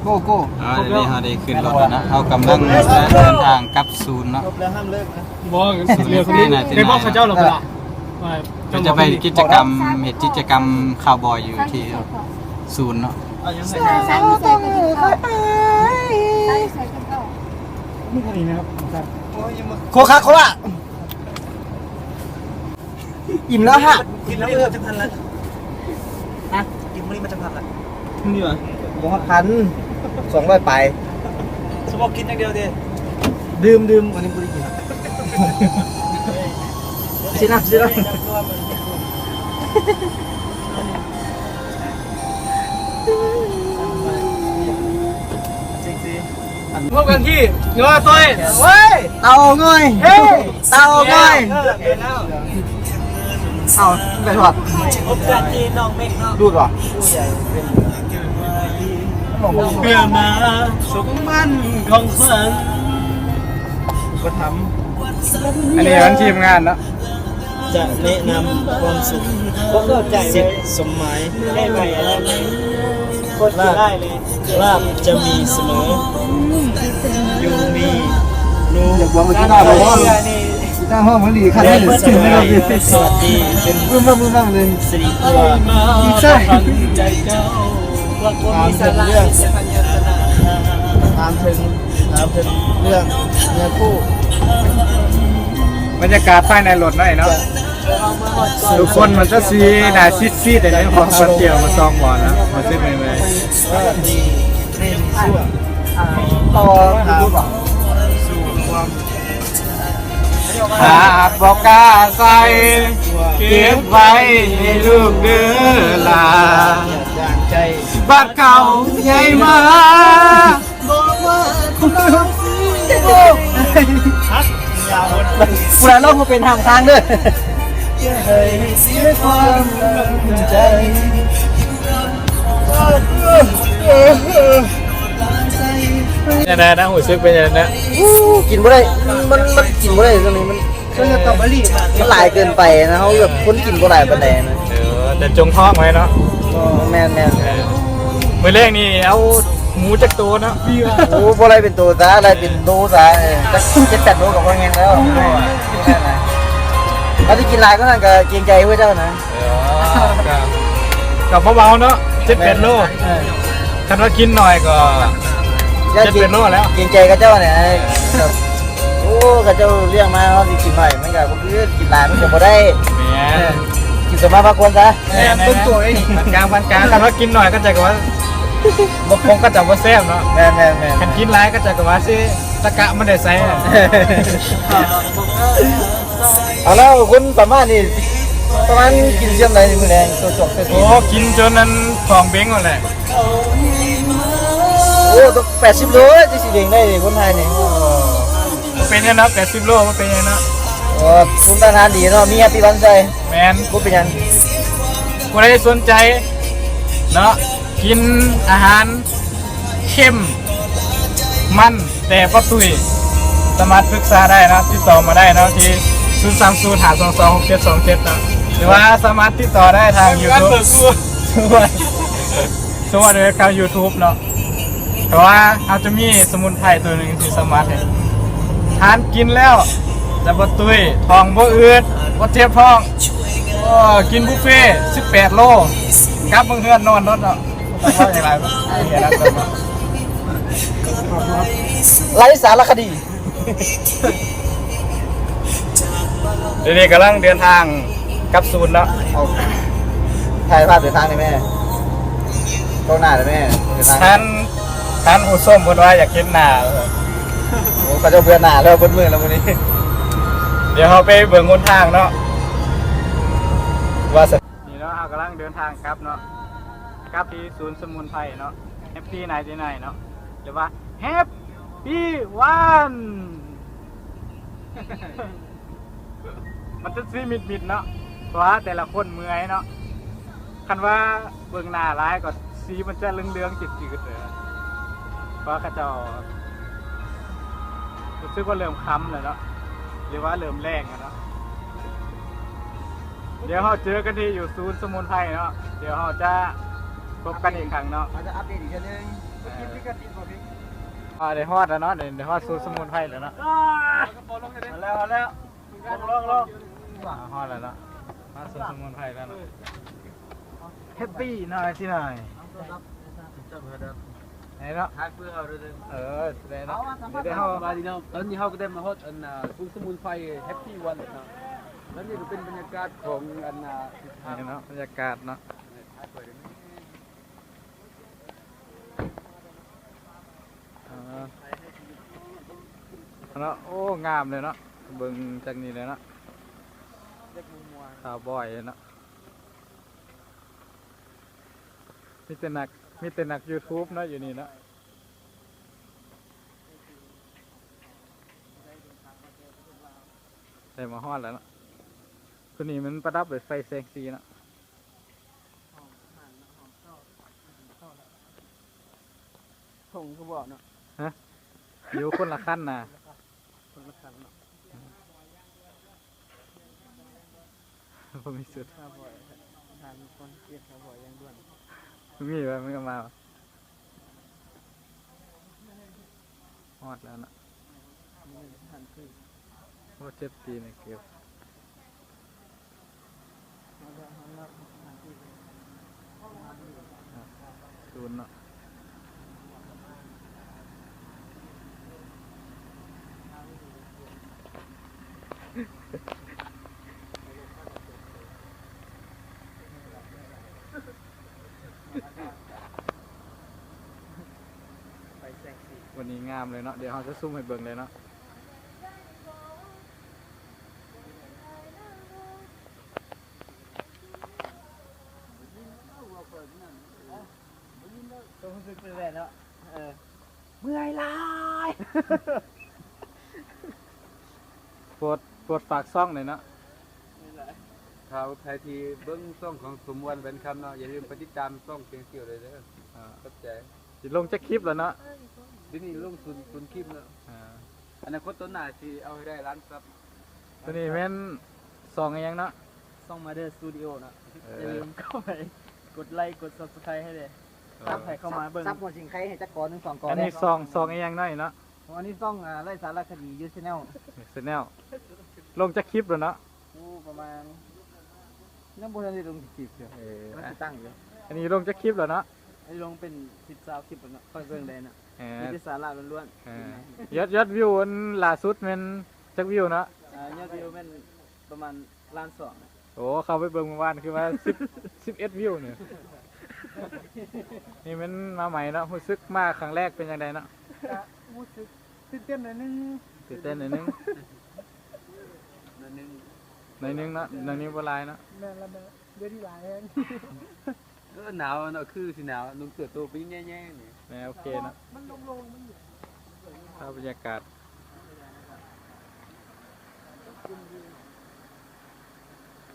ໂກໂກ້ ອ່າ ດຽວນີ້ເຮົາໄດ້ຂຶ້ນລົດແລ້ວນະ ເຮົາກຳລັງຈະເດີນທາງກັບສູນເນາະ ບໍ່ ສູນເຫຼືອຄົນນີ້ ໄດ້ບອກເຂົາເຈົ້າແລ້ວບໍ່ວ່າ ເພິ່ນຈະໄປເຮັດກິດຈະກຳ ເຮັດກິດຈະກຳຄາວບອຍຢູ່ທີ່ສູນເນາະ ໂຄຄາໂຄລາ. ອີ່ມແລ້ວຮະ ກິນມື້ນີ້ມາຈັກພັນລະ? ຮະ? ກິນມື້ນີ້ມາຈັກພັນລະ? ມື້ນີ້ຫວາ? ບໍ່ຮອດພັນ ສອງຮ້ອຍປາຍ. ສະເພາະກິນຢ່າງດຽວຕິ? ດື່ມໆ ອັນນີ້ບໍ່ໄດ້ກິນ. ຊິນຳ ຊິນຳ. ພົບກັນທີ່ງໍໂຕ້ຍ ເອີຍ ເຕົ້າງອຍ ເຮີ້ຍ ເຕົ້າງອຍ ເອີ ແມ່ນແລ້ວ ເອົ້າ ໄປທອດ ພົບກັນທີ່ນ້ອງເມັກເນາະ ດູດຫວາ? ເພື່ອມາສົມໝັ້ນຂອງຂວັນ ອຸປະຖຳ ອັນນີ້ມັນທີມງານເນາະ. ຈະແນະນຳຄວາມສຸກ ສິດສົມໝາຍ ລາບ ລາບຈະມີສະເໝີ ຢູ່ມີນູ ຢາກບອກວ່າກິນນ້ຳຮ້ອນ ກິນນ້ຳຮ້ອນມັນດີຄັກ ແລະ ສະຫວັດດີ ສະຫວັດດີເປັນ ມຶມໆໆ ເລີຍ ສິລິມົງຄົນ ອີກຊະ ຖາມເຖິງເລື່ອງ ຖາມເຖິງ ຖາມເຖິງເລື່ອງເນື້ອຄູ່ ບັນຍາກາດພາຍໃນລົດໜ້ອຍເນາະ ທຸກຄົນມັນຈະຊິໜ້າຊີດໆ ໃນເລື່ອງຂອງສະຕຽວມາສອງບ່ອນນະ ມາເຊັກໃໝ່ໆ ຕໍ່ ຫາກບໍ່ກ້າໃສ່ ເກັບໄວ້ໃຫ້ລູກເດີຫຼ້າ ບາດເຂົາໃຫຍ່ມາ ຜູ້ໃດຮ້ອງບໍ່ເປັນຫ້າມທາງເດີ ຢ່າໃຫ້ເສຍຄວາມໝັ້ນໃຈ. ເປັນຈັ່ງໃດນະ? ຮູ້ສຶກເປັນຈັ່ງໃດນະ? ກິນບໍ່ໄດ້ ມັນ ມັນກິນບໍ່ໄດ້ ຊ່ວງນີ້ມັນ ມັນຫຼາຍເກີນໄປນະ ເຮົາແບບຄົນກິນບໍ່ຫຼາຍປານໃດນະ. ເອີ ແຕ່ຈົ່ງທ້ອງໄວ້ເນາະ. ແມ່ນໆ ເອີ ມື້ແລງນີ້ເອົາໝູຈັກໂຕເນາະ? ໂອ້ ບໍ່ໄດ້ເປັນໂຕຊະ ໄດ້ເປັນໂລຊະ ເອີ ຈັກເຈັດແປດໂລກໍພໍແຮງແລ້ວ. ເຮົາຊິກິນຫຼາຍກວ່ານັ້ນກໍເກງໃຈພວກເຈົ້ານະ. ເອີ ກໍ ກໍບໍ່ເບົາເນາະ ເຈັດແປດໂລ. ເອີ ຄັນວ່າກິນໜ້ອຍກໍເຈັດແປດໂລແລ້ວ. ເກງໃຈເຂົາເຈົ້ານີ້ ແບບ ໂອ້ ເຂົາເຈົ້າລ້ຽງມາ ເຮົາຊິກິນໜ້ອຍ ມັນກໍບໍ່ຄື ກິນຫຼາຍມັນກໍບໍ່ໄດ້. ແມ່ນ ເອີ ກິນສົມມາພາຄວນຊະ. ແມ່ນ ເບິ່ງໂຕເອງ ປານກາງ ປານກາງ. ຄັນວ່າກິນໜ້ອຍເຂົາເຈົ້າກໍວ່າ ບໍ່ຄົງ ເຂົາເຈົ້າບໍ່ແຊບເນາະ. ແມ່ນໆໆ ຄັນກິນຫຼາຍເຂົາເຈົ້າກໍວ່າຊິຕະກະມັນໄດ້ໃສ. ເອົາແລ້ວ ຄຸນສາມາດນີ້ ປະມານກິນຊ່ວງໃດມື້ແລງ? ໂຕຈອກເປັນ ໂອ້ ກິນຈົນນັ້ນທ້ອງເບັງນັ້ນແຫຼະ. ໂອ້ ຕ້ອງແປດສິບໂລ ຈັ່ງຊິເບັງໄດ້ຄົນໄທນີ້. ເປັນຫຍັງເນາະ ແປດສິບໂລ ບໍ່ເປັນຫຍັງເນາະ. ໂອ້ ພູມຕ້ານທານດີເນາະ ມີແຮັບປີ້ວັນໃສ່. ແມ່ນ ບໍ່ເປັນຫຍັງ. ຜູ້ໃດສົນໃຈເນາະ ກິນອາຫານເຄັມມັນ ແຕ່ບໍ່ຕຸ້ຍ ສາມາດປຶກສາໄດ້ເນາະ ຕິດຕໍ່ມາໄດ້ເນາະ ທີ່ ສູນສາມສູນ ຫ້າສອງສອງ ຫົກເຈັດສອງເຈັດ ເນາະ ຫຼືວ່າສາມາດຕິດຕໍ່ໄດ້ທາງຢູທູບ ສະຫວັດດີທາງຢູທູບເນາະ. ແຕ່ວ່າເຮົາຈະມີສະໝຸນໄພຕົວໜຶ່ງທີ່ສາມາດໃຫ້ ທານກິນແລ້ວຈະບໍ່ຕຸ້ຍ ທ້ອງບໍ່ອືດ ບໍ່ເຈັບທ້ອງ. ໂອ້ ກິນບຸບເຟສິບແປດໂລ ກັບມາເຮືອນນອນລົດເນາະ. ໄຮ້ສາລະຄະດີ. ດຽວນີ້ກຳລັງເດີນທາງກັບສູນເນາະ. ເອົາ ຖ່າຍພາບເດີນທາງໃຫ້ແມ່ ກ້ອງໜ້າໃຫ້ແມ່ ເດີນທາງ. ທ່ານ ທ່ານຜູ້ຊົມເພິ່ນວ່າຢາກເຫັນໜ້າ. ໂອ້ ເຂົາເຈົ້າເບື່ອໜ້າແລ້ວ ເບິດມື້ແລ້ວມື້ນີ້. ດຽວເຮົາໄປເບິ່ງຫົນທາງເນາະ ວ່າ ນີ້ເນາະ ເຮົາກຳລັງເດີນທາງກັບເນາະ ກັບທີ່ສູນສະໝຸນໄພເນາະ ແຮັບປີ້ໄນຕີ້ໄນເນາະ ຫຼືວ່າແຮັບປີ້ວັນ. ມັນຈະຊີມິດໆເນາະ ເພາະວ່າແຕ່ລະຄົນເມື່ອຍເນາະ. ຄັນວ່າເບິ່ງໜ້າຫຼາຍກໍສີມັນຈະເຫຼືອງໆຈືດໆເລີຍ ເພາະວ່າເຂົາເຈົ້າຮູ້ສຶກວ່າເລີ່ມຄ່ຳແລ້ວເນາະ ຫຼືວ່າເລີ່ມແລງແລ້ວເນາະ. ດຽວເຮົາເຈີກັນທີ່ຢູ່ສູນສະໝຸນໄພເນາະ ດຽວເຮົາຈະພົບກັນອີກຄັ້ງເນາະ ເຮົາຈະອັບເດດອີກເທື່ອໜຶ່ງ. ອ່າ ໄດ້ຮອດແລ້ວເນາະ ໄດ້ ໄດ້ຮອດສວນສະໝຸນໄພແລ້ວເນາະ. ມາແລ້ວ ມາແລ້ວ ລົງ ລົງ ລົງ ອ່າ ຮອດແລ້ວເນາະ ຮອດສວນສະໝຸນໄພແລ້ວເນາະ. ແຮບປີ້ໜ້ອຍຊິໜ້ອຍ ໄດ້ເນາະ ເອີ ໄດ້ເນາະ. ສະບາຍດີເນາະ ຕອນນີ້ເຮົາກໍໄດ້ມາຮອດ ອັນ ອ່າ ສວນສະໝຸນໄພແຮັບປີ້ວອນເລັດເນາະ. ແລະນີ້ກໍເປັນບັນຍາກາດຂອງ ອັນ ອ່າ ນີ້ເນາະ ບັນຍາກາດເນາະ. ອ່າ ເນາະ ໂອ້ ງາມເລີຍເນາະ ເບິ່ງຈາກນີ້ເລີຍເນາະ ຄາວບອຍເນາະ. ມີແຕ່ນັກ ມີແຕ່ນັກຢູທູບເນາະ ຢູ່ນີ້ເນາະ. ໄດ້ມາຮອດແລ້ວເນາະ ໂຕນີ້ມັນປະດັບດ້ວຍໄຟແສງສີເນາະ. ທົ່ງຄືບໍ່ເນາະ ຮະ ຢູ່ຄົນລະຄັນນະ ຄົນລະຄັນເນາະ. ບໍ່ມີສຸດ ຄາວບອຍ ຫາມີຄົນເກັບຄາວບອຍຢ່າງດ່ວນ. ມີວ່າມັນກໍມາ ຮອດແລ້ວເນາະ ໂອ້ ເຈັບຕີນເກັບ ສູນເນາະ. ວັນນີ້ງາມເລີຍເນາະ ດຽວເຮົາຈະຊູມໃຫ້ເບິ່ງເລີຍເນາະ. ຄວາມຮູ້ສຶກເປັນແບບເນາະ ເອີ ເມື່ອຍຫຼາຍ. ໂປດ ໂປດຝາກຊ່ອງໜ່ອຍເນາະ. ຖ້າໃຜທີ່ເບິ່ງຊ່ອງຂອງສົມວນ ແວ່ນຄຳເນາະ ຢ່າລືມໄປຕິດຕາມຊ່ອງພຽງສຽວໄດ້ເດີ. ອ່າ ຂອບໃຈ. ຊິລົງຈັກຄລິບແລ້ວເນາະ? ດຽວນີ້ລົງສູນ ສູນຄລິບເນາະ. ອ່າ ອະນາຄົດຕໍ່ໜ້າຊິເອົາໃຫ້ໄດ້ລ້ານຊັບ. ໂຕນີ້ແມ່ນຊ່ອງອີ່ຫຍັງເນາະ? ຊ່ອງ Mother Studio ເນາະ. ເອີ ຢ່າລືມເຂົ້າໄປກົດໄລກົດ Subscribe ໃຫ້ເດີ. ເອີ ໃຜເຂົ້າມາເບິ່ງ ຊັບຫົວສິງໄຄໃຫ້ຈັກກອນໜຶ່ງສອງກອນ. ອັນນີ້ຊ່ອງ ຊ່ອງອີ່ຫຍັງເນາະນີ້ເນາະ? ໂອ້ ອັນນີ້ຊ່ອງ ອ່າ ໄລສາລະຄະດີ You Channel. Channel ລົງຈັກຄລິບແລ້ວເນາະ? ໂອ້ ປະມານ ຍັງບໍ່ທັນໄດ້ລົງຈັກຄລິບເທື່ອ. ເອີ ກຳລັງຊິຕັ້ງຢູ່. ອັນນີ້ລົງຈັກຄລິບແລ້ວເນາະ? ອັນນີ້ລົງເປັນສິບ ຊາວຄລິບແລ້ວເນາະ ຂ້ອຍເບິ່ງໄດ້ເນາະ. ເອີ ມີແຕ່ສາລະລ້ວນໆ. ເອີ ຍອດ ຍອດວິວອັນລ່າສຸດແມ່ນຈັກວິວເນາະ? ອ່າ ຍອດວິວແມ່ນປະມານລ້ານສອງ. ໂອ້ ເຂົ້າໄປເບິ່ງມື້ວານຄືວ່າສິບ ສິບເອັດວິວນີ້. ນີ້ແມ່ນມາໃໝ່ເນາະ ຮູ້ສຶກມາຄັ້ງແລກເປັນຈັ່ງໃດເນາະ? ກະຮູ້ສຶກຕື່ນເຕັ້ນໜ້ອຍໜຶ່ງ. ຕື່ນເຕັ້ນໜ້ອຍໜຶ່ງ ໜ້ອຍໜຶ່ງ ໜ້ອຍໜຶ່ງເນາະ ໜ້ອຍໜຶ່ງບໍ່ຫຼາຍເນາະ. ແມ່ນລະແມ່ ດຽວນີ້ຫຼາຍແຮງ. ເອີ ໜາວເນາະ ຄືຊິໜາວ ນຸ່ງເສື້ອໂຕປິງແຍ່ໆນີ້. ແມ່ນ ໂອເຄເນາະ ມັນໂລ່ງໆ ມັນ ພາບບັນຍາກາດ.